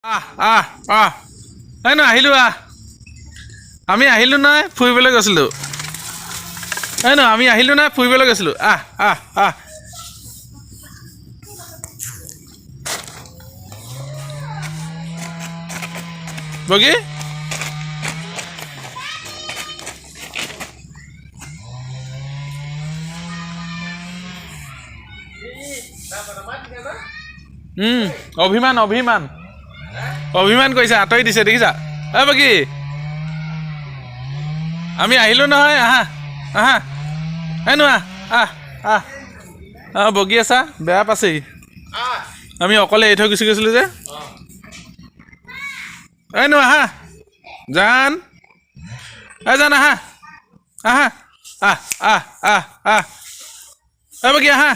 আহ আহ আহ, এই ন আহিলোঁ, আহ। আমি আহিলোঁ নহয়, ফুৰিবলৈ গৈছিলোঁ। এই ন আমি আহিলোঁ নহয়, ফুৰিবলৈ গৈছিলোঁ। আহ আহ আহ। বগী, অভিমান অভিমান অভিমান কৰিছে, আঁতৰি দিছে, দেখিছা? ঐ বগী, আমি আহিলোঁ নহয়, আহা আহা। এই নোৱা, আহ আহ। অঁ, বগী আছা, বেয়া পাইছেহি। আমি অকলে এৰি থৈ গুচি গৈছিলোঁ যে। এই নোৱা, আহা। জান, এই জান, আহা আহা, আহ আহ আহ আহ। এই বগী, আহা।